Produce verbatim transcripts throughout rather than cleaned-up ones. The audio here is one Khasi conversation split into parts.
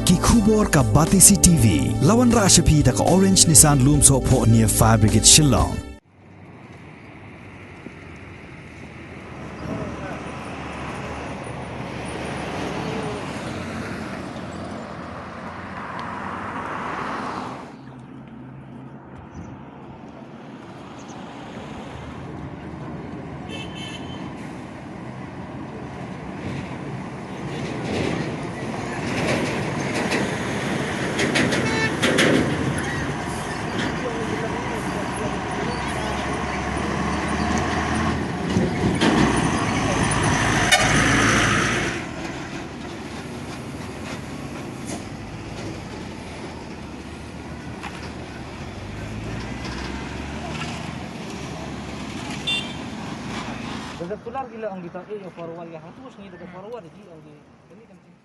Ki khubor ka Batesi T V. La wanrah sha phi da ka Orange Nissan Lumsohphoh near Fire Brigade Shillong.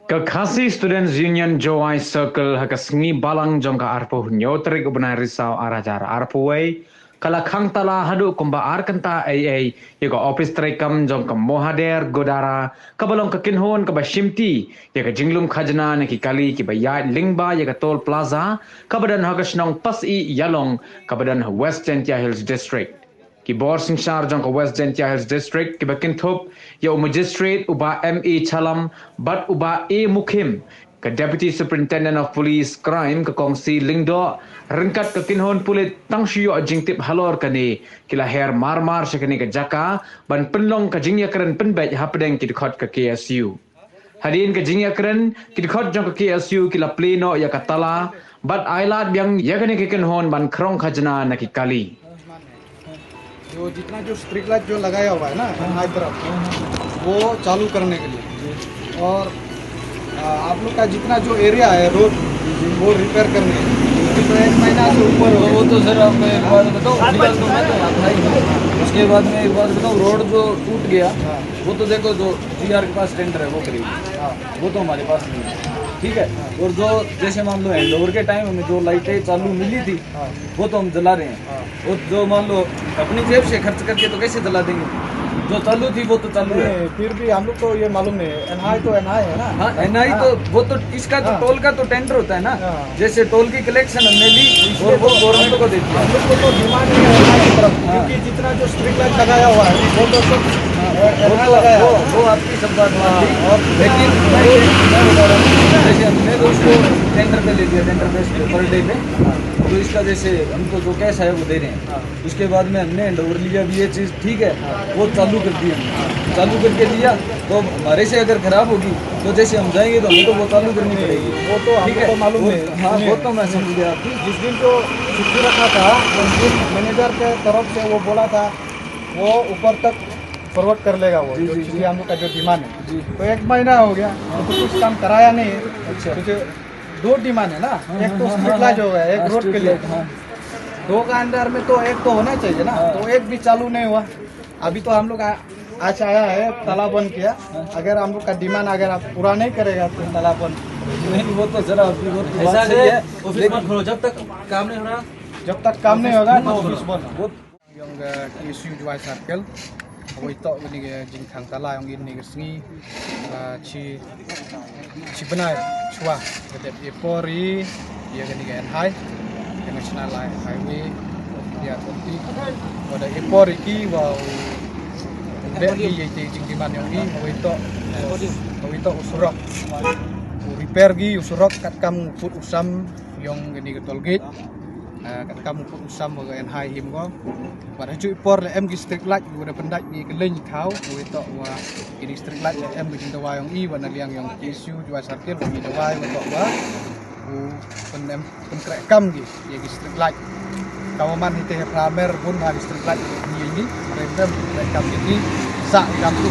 Ka Khasi Students Union Jowai Circle ha ka sngi Balang jong ka arphew hynñiew tarik u bnai Risaw ar hajar arphew wei, ka la khang tala haduh kumba ar kynta ei ei ïa ka ophis treikam jong ka Mohader Godara, kaba long ka kynhun kaba shimti ïa ka jinglum khajna na ki kali kiba ïaid lyngba ïa ka Toll Plaza, kaba don ha ka shnong Pasyih Ïalong, kaba don ha West Jaintia Hills District. Ki bor synshar jong ka West Jaintia Hills District kiba kynthup ïa u Magistrate u Bah M A Chalam bad u Bah A Mukhim, ka Deputy Superintendent of Police Crime ka Kong C Lyngdoh, ryngkat ka kynhun pulit tang shu ïoh jingtip halor kane, ki la her mar mar sha kane ka jaka ban pynlong ka jingïakren pynbeit hapdeng ki dkhot ka K S U. Hadien ka jingïakren, ki dkhot jong ka K S U ki la plie noh ïa ka tala bad ai lad biang ïa kane ka kynhun ban khrong khajna na ki kali. जो जितना जो स्ट्रीट लाइट जो लगाया हुआ है ना, हर तरफ, वो चालू करने के लिए। और, आ, आप लोग का जितना जो एरिया है रोड, वो रिपेयर करने के लिए, तो एक महीना से ऊपर हो गया। वो तो सर, आपको एक बात बताऊं, फिलहाल तो मैं तो यहाँ था ही नहीं। उसके बाद में एक बात बताऊं, रोड जो टूट गया, वो तो देखो, जो जीआर के पास टेंडर है, वो करेगी। वो तो हमारे पास नहीं है, ठीक है। और जो, जैसे मान लो, हैंडओवर के टाइम हमें जो लाइटें चालू मिली थी, वो तो हम जला रहे हैं। और जो, मान लो, अपनी जेब से खर्च करके तो कैसे जला देंगे? जो चालू थी, वो तो चालू है। नहीं, फिर भी हम लोग को ये मालूम नहीं है, एनआई तो एनआई है ना। हाँ, एनआई तो, वो तो इसका तो, टोल का तो टेंडर होता है ना। जैसे टोल की कलेक्शन हमने ली और वो गवर्नमेंट को दे दिया। हम लोग को तो डिमांड नहीं है एनआई की तरफ, क्योंकि जितना जो स्ट्रीट लाइट लगाया हुआ है, वो तो सब, हाँ, वो एनआई तो, लगाया वो, है। वो आपकी सब बात मान ली। और लेकिन मैं ये, मैं बता रहा हूँ, जैसे हमने तो उसको टेंडर पे ले लिया, टेंडर बेस पे, पर डे पे, तो इसका जैसे हम तो जो कैश है, वो दे रहे हैं। उसके बाद में हमने हैंडओवर लिया भी, ये चीज़ ठीक है, वो चालू कर दी हमने। चालू करके लिया, तो हमारे से अगर ख़राब होगी, तो जैसे हम जाएंगे, तो हमें तो वो चालू करनी पड़ेगी। वो तो हमको ठीक है? तो मालूम वो, नहीं। हाँ, सुनिए, वो तो मैं समझ गया आपकी। जिस दिन जो छुट्टी रखा था, उस दिन मैनेजर के तरफ से वो बोला था, वो ऊपर तक फॉरवर्ड कर लेगा वो, जी, जो जी, छुट्टी जी। हम लोग का जो डिमांड है। जी। तो एक महीना हो गया, तो कुछ काम कराया नहीं है। अच्छा। कुछ दो डिमांड है ना, हाँ, एक हाँ, तो हाँ, स्ट्रीट हाँ, लाइट हाँ। हो गया, एक हाँ, रोड के स्ट्रीट लिए। लाइट, हाँ। दो का अंडर में तो एक तो होना चाहिए ना, हाँ। तो एक भी चालू नहीं हुआ। अभी तो हम लोग आ-, आज आया है, ताला बंद किया। हाँ। अगर हम लोग का डिमांड अगर आप पूरा नहीं करेगा तो ताला बंद। नहीं, वो तो जरा अभी वो तो ऐसा बात सही नहीं है, है, ऑफिस लेकिन मत खोलो, जब तक काम नहीं हो रहा, जब तक काम नहीं होगा, तो ऑफिस बंद। वो Yong ka K S U Jowai Circle, hawei toh kani ka jingkhang tala yong i kani ka sngi, ah, chi, chi bnai chwa, ka dep e por i, ïa kani ka N H I, ka National Highway Authority, wa da e por i ki, wa u, u beh ki ïa i te jingdemand yong i, hawei toh, hawei toh u surok, u repair ki u surok, katkam u put u sam, yong kani ka toll gate. Ah, katkam u put u sam wa ka N H I him ko. Bad ha juh i por la em ki street light, wa da pyndait ki ka lane thaw, hawei toh wa kini street light la em ka jingdawa yong i, wa na liang yong K S U Jowai Circle, wa ngi dawa, wa toh wa u pynem, pynkhreh kam ki ïa ki street light. Ka wa man hi te ha Phra Mer bun ha ki street light ki ïa ni, rem rem pynkhreh kam ki, sa kam tu.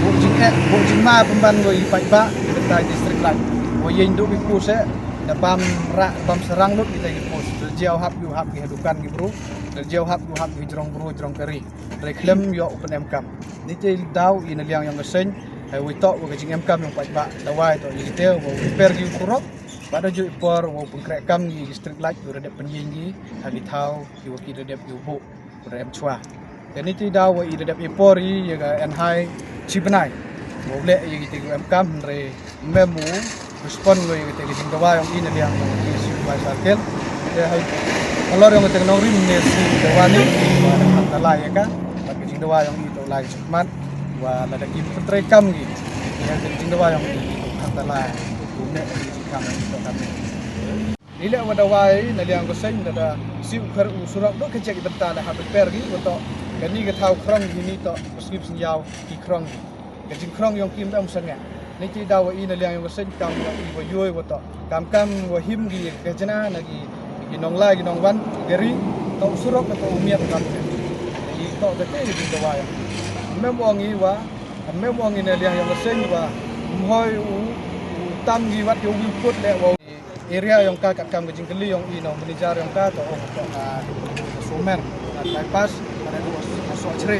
Bun jingeh, bun jingma pynban wa i paidbah, ki bynta ki street light. Wa ïeng duh ki post eh, da bam rah, bam sarang lut kita ki post. Da jiaw hap ïu hap ki ha dukan ki bru, da jiaw hap ïu hap ki jrong bru, jrong kari. Da khlem ïoh u pynem kam. Ni te daw i na liang yong ka seng, hawei toh wa ka jingem kam yong paidbah, dawa toh i te wa u repair ki u surok, bad ha juh i por wa u pynkhreh kam ki street light, wa da dep pynïeng ki ha ki thaw ki wa ki da dep ki u buh. Wa da em chwa. Te ni te daw wa i da dep e por i ïa ka N H I chi bnai. Wa u leh ïa ki te ki em kam hynrei mem u Respond ko ïa kata ka jingdawa ïong i na liang ïong i Supervisor Circle. Te halor ïong kata ka nongrim ne shi dawa ne, wa da khang ta lai ïa ka. Bad ka jingdawa ïong i to lai ka jingkhmat wa lada ki pyntrei kam ki ïa ka jingdawa ïong i to khang ta lai. Kumne ka jingkhang ïong i to khang. Ni leh wa dawa i na liang ka seng da da shi u kher u surok do ka jek i bynta la ha per ki wa to. Kani ka thaw krong ki ni to ka sngi sngiaw ki krong ki. Ka jingkrong ïong ki ym em sangeh. Ni ki dawa i na liang ïong ka seng kam wa i wa yoi wa to. Kam kam wa him ki ka jna na ki ki nong lai ki nong wan ki ri to u surok ka to u miat kam. Ki to ka te ki jingdawa ïong. Mem ong i wa mem ong i na liang ïong ka seng wa mhoi u u tam ki wat ïong u put le wa area ïong ka kat kam ka jingkylli ïong i na u manager ïong ka to ong to ka somer na bypass pada dua so chre.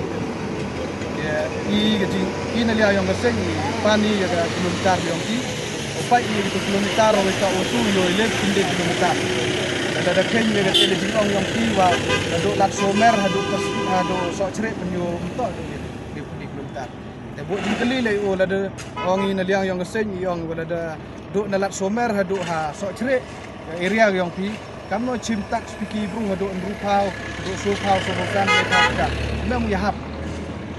Ya i ka jing i na liang ïong ka seng i pani ïa ka kilometer ïong ki. Upai i ka kilometer ong ka utu ïo ile kinde kilometer. Da da khen ïa ka tele jing ong ïong ki wa da do lat somer hadu pas hadu so chre pen ïo to do ile kilometer. Te bu jingkylli le u lada ong i na liang ïong ka seng i ong u lada du na lat somer hadu ha so chre area ïong phi kam no chim tak spiki bru hadu nru phaw hadu so phaw so phaw kan le phaw ka mem ya hap.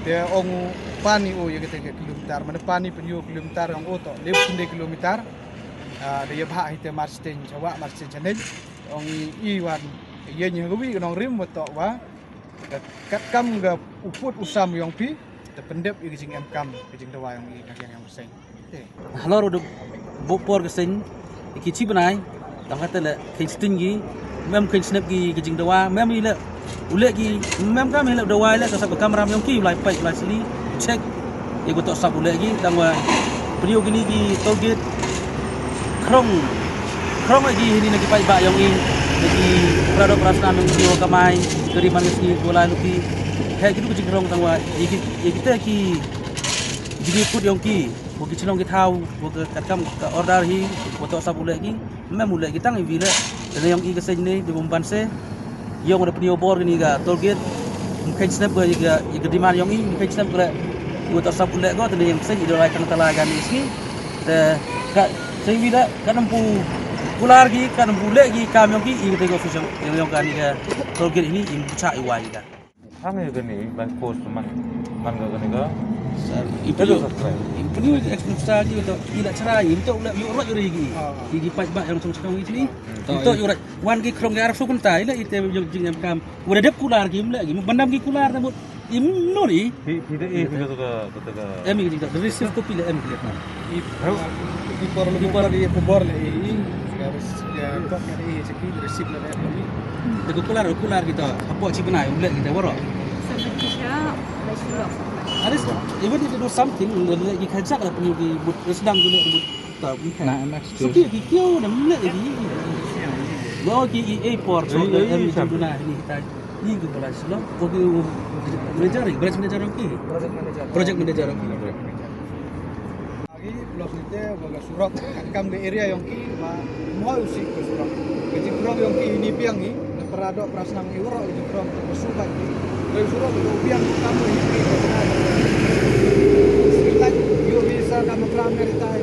Te ong u pani u ïa kata ka kilometer mana pani pen ïu kilometer ong u to le pun de kilometer. Ah, da ya bha hi te mar sten chawa mar sten chanen ong i wan ïa nyi ha wi ka nongrim wa to wa Kat kam ka u put u sam ïong phi te pyndep ïa ka jingem kam ka jingdawa ïong i ka jingem seng. Halor u duk bu por ka seng ki chi bnai tang kata le khein sting ki mem khein snep ki ka jingdawa mem i le u le ki mem kam i le dawa i le ka sap ka kamram ïong ki u lai pai u lai sli check. Ïa ba toh sap u leh ki tang wa pynïoh kini ki toll gate khrong khrong ïa ki hini na ki paidbah ïong i na ki para doh para snam ïong ki wa kamai ka ri man ka sngi ko la luki. He ki du ka jingkhrong tang wa ïa ki ïa kita ki jingkut ïong ki wa ki chnong ki thaw wa ka katkam ka order hi wa toh sap u leh ki. Mem u leh ki tang i wi leh. Te ne ïong i ka seng ne de bum ban se. Ïong da pynïoh bor kini ka toll gate. Mkhein snep ka i ka i ka demand ïong i mkhein snep ka leh. I wa toh sap u leh ko te ne ïong seng i da lai kang ta lai ka ni sngi. Te ka seng wi da ka nam pu kular ki ka nam pu leh ki kam ïong ki i ka te ko office ïong ïong ka ni ka toll gate ini i mcha i wai ka. Hang ïa kane by force man man ka kane ka. Sir, i pynïoh i pynïoh extra ki to i la chrai i to la ïoh rot ïoh ri ki. Ki ki paidbah ïong chong chong i ni. To ïoh rot wan ki khrong ki arphew kynta i la i te ïoh jingem kam. Wa da dep kular ki im la ki ban dam ki kular na mut im no ri. Phi phi da i phi ka ka ka. Em i ki jingta receive copy la em ki. I por lo por i por le i. Ka receipt ka kok ka i check i receipt la em i. Te ko kular kular kita hapoh chi bnai um le kita waro. Sa ba ki sha ba shu lo. At least even if you do something, le ki kha jak la pynïoh ki but resdang tu le but ta. Na next. So ki ki kiew na mle ki. Lo ki i e por so le em ki bnai ni kita. Ni ki bala silo. Ko ki manager, branch manager ki. Project manager. Project manager ki. Agi blok ni te wa ka surok kat kam ka area ïong ki ma mo u si ka surok. Ka jingkrong ïong ki ni piang ni na para doh para snam i waro ka jingkrong ka surok ki. Ka surok ka piang kam ni ki. Street light ïoh visa kam kram ni tai.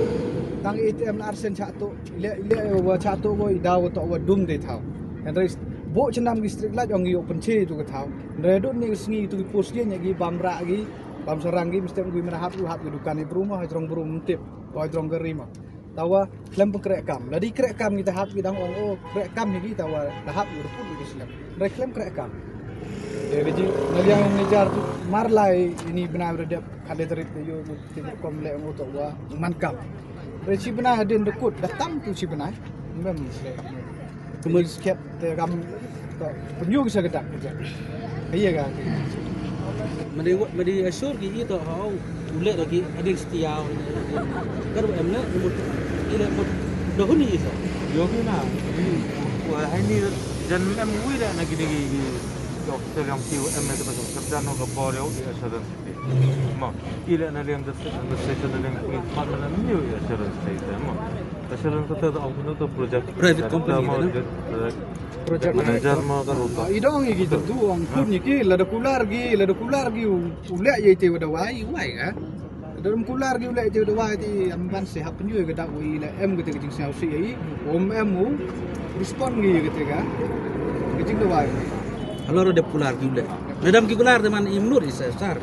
Tang A T M ar sen cha to le le wa cha to wa i daw to wa dum de thaw. Hynrei bo chnam ki street light ïong ïoh pynche tu ka thaw. Hynrei dut ni sngi tu ki post ye nya ki bam ra ki. Bam sarang ki mesti ngui mena hap yu hap ki dukan i bru ma hajrong bru mtip ko hajrong gari ma. Tawa klem pengkrek kam. Ladi krek kam kita hap ki dang ong oh krek kam ni ki tawa dah hap yu ruput ki slem. Re klem krek kam. Ya gaji naliang manager tu mar lai ini bena berdep kada terip yu tu kom le ong to wa man kam. Re si bena hadin dekut datang tu si bena. Mem le. Kemudian sikit te kam to penyu ke segedak. Iya kan. Madi madi asur ki itu hau ulek lagi ada setia. Kan em le mut ile mut dahun ni itu. Yo ki na. Wah ini jan em wi da na gini gini. Doktor yang kiu em itu pasal kerja no ke bor yo di assurance. Mo ile na liang de station na liang ki mat na ni yo assurance sai mo. Assurance to to au no to project. Private company mo. Project manager mo ka rupa. I dong i ki tentu ong pun ni ki lada kular ki lada kular ki u lek ye te wada wai wai ka. Dang kular ki u leh jingdawai te em ban seh hap pynjur ka dak u i leh em kata ka jingsngewsih i. Em em u respond ngi kata ka jingdawai. Halor dep kular ki u leh. Nadam ki kular te man im lut i seh sar.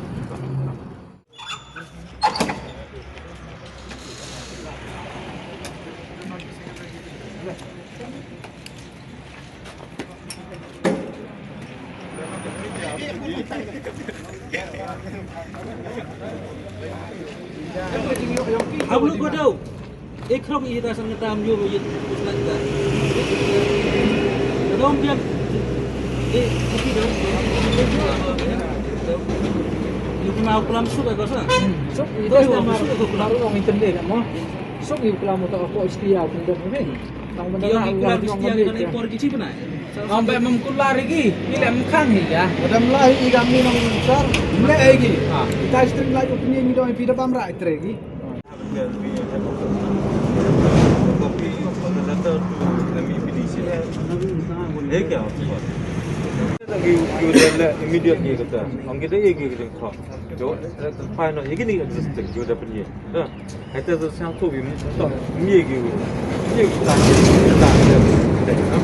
Ablu ko dau. Ek rong ita sang tam yo yit. Dom diam. Eh, tapi dong. Yo kena aku lam suk aku sa. Suk itu. Baru mau internet mo. Suk itu lam tak apa istilah aku dah ni. Tang benda nak ulang kita ni por gichi pernah. Ambe mem kular igi, ni lem khang hi ya. Madam lai i gam ni nong sar, mle igi. Kita string lai opinion ni dong pi da bam rai tre igi. Immediately kata, ang kita igi kita kha. Jo, fine, igi ni existing, jo da pynye. Hai te sa sang tu bi mi to mi gi wi. Mi gi ta ta ta.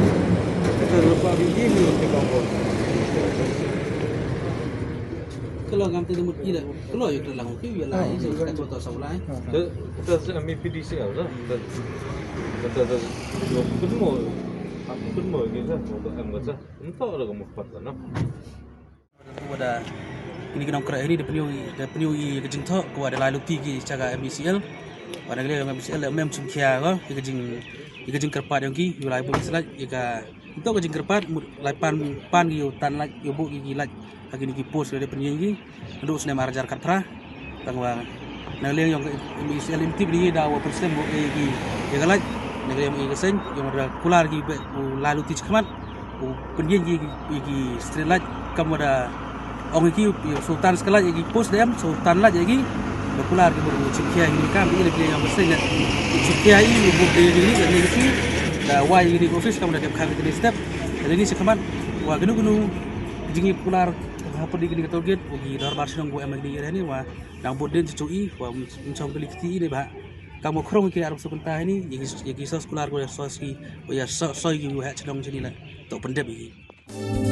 Te lo pa bi gi mi te ka ko. Kalau ngam te mut ila. Kalau yo kelang ki wi lai, ka to sa lai. Te te sa mi P D C L da. Te te yo kun mo. Kun mo gi sa to em ga sa. Nto da ko mo pat na. Wada kini ki nongkreh ini da pynïoh, da pynïoh ïa ka jingthoh, ko wada lai luti ki sha ka M E C L. Wada ngi leh M E C L da mem chim khia ko ïa ka jing, ïa ka jingkyrpad jong ki, ïa lai buh ki slide ïa ka, nto ka jingkyrpad mut lai pan, pan ki ïa u tan lait, ïa buh ki, ki lait ha kini ki post da pynïoh ki. Naduh snem ar hajar khatphra. Tang ba na liang jong ka M E C L im tip ïa da wa pynslem buh ïa ki, ïa ka lait. Na liang ïa ka seng jong da kular ki beh u lai luti chakhmat. U pynïeng ïa ki, ïa ki street light, kam da ong ïa ki, ïa sultan skala ïa ki post dem, sultan light ïa ki. Da kular ki buru chim khia ïa ki kam ïa ki ïa ki seng ïa ki chim khia ïa ki buru ïa ki ïa ki. Da wai ïa ki office kam da dep khang ïa ki step. Da ni sa kaman wa gnu gnu jing ïa kular ha pudi ki ka target u ki darbar shnong bu em ïa ki ïa ni wa dang bud den chu i wa chong ki li kti ni ba. Kam wa khrong ki arab su kynta ïa ni ïa ki, ïa ki sos kular ko ïa sos ki, ïa so, so ïa ki wa ha chnong chini la. To pyndep ïa ki.